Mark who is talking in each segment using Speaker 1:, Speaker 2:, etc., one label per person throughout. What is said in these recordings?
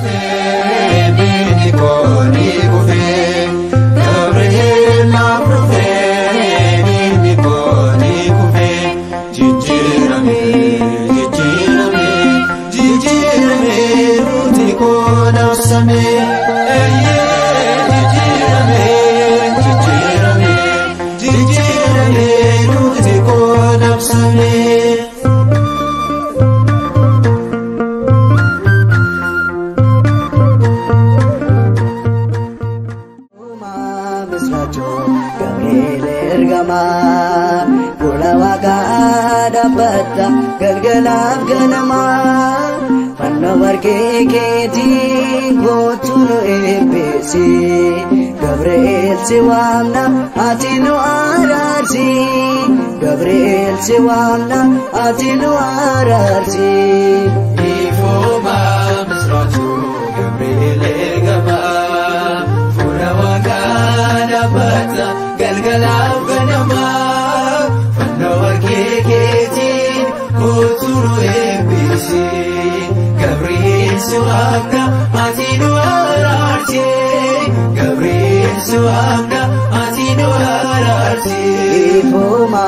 Speaker 1: dhufee diinni koo ni kufee. Gabriel naaf dhufee diinni koo ni kufee. Jijjiirame jijjiirame jijjiirame duuti koo dabsame. Jijjiirame jijjiirame jijjiirame duuti koo dabsame.
Speaker 2: Gabriel ergamaa fuula waaqaa dhaabbata galgalaaf ganamaa, fannoo warqee keetiin kootu nu eebbisi. Gabriel si waamna, ati nu araarsi. Gabriel si waamna, ati nu araarsi.
Speaker 1: Ifooma misraachuu Gabriel ergamaa fuula waaqaa dhaabbata galgalaaf ganamaa, fannoo warqee keetiin kootu nu eebbisi. Gabriel si waamna, ati nu araarsi. Gabriel si waamna, ati nu araarsi.
Speaker 2: Ifooma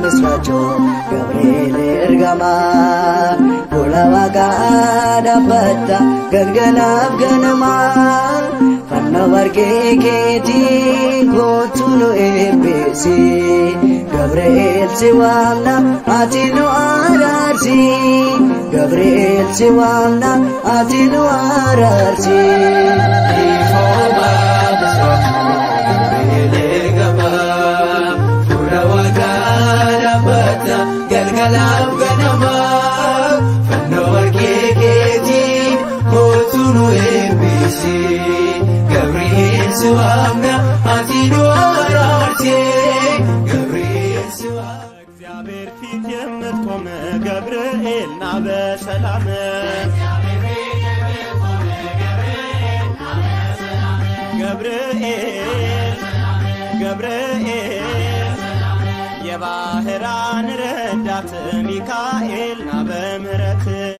Speaker 2: misraachuu Gabriel ergamaa fuula waaqaa dhaabbata galgalaaf ganamaa, fannoo warqee keetiin kootu nu eebbisi. Gabriel si waamna, ati nu araarsi. Gabriel si waamna, ati nu araarsi.
Speaker 1: Ifooma misraachuu Gabriel ergamaa fuula waaqaa dhaabbata galgalaaf ganamaa, fannoo warqee keetiin kootu nu eebbisi. Gabriel si waamna, ati nu araarsi. Gabriel si waamna.
Speaker 3: እግዚአብሔር ፊት የምትቆም ገብርኤል ና በሰላም። ገብርኤል ገብርኤል የባህራን ረዳት ሚካኤል ና በምህረት።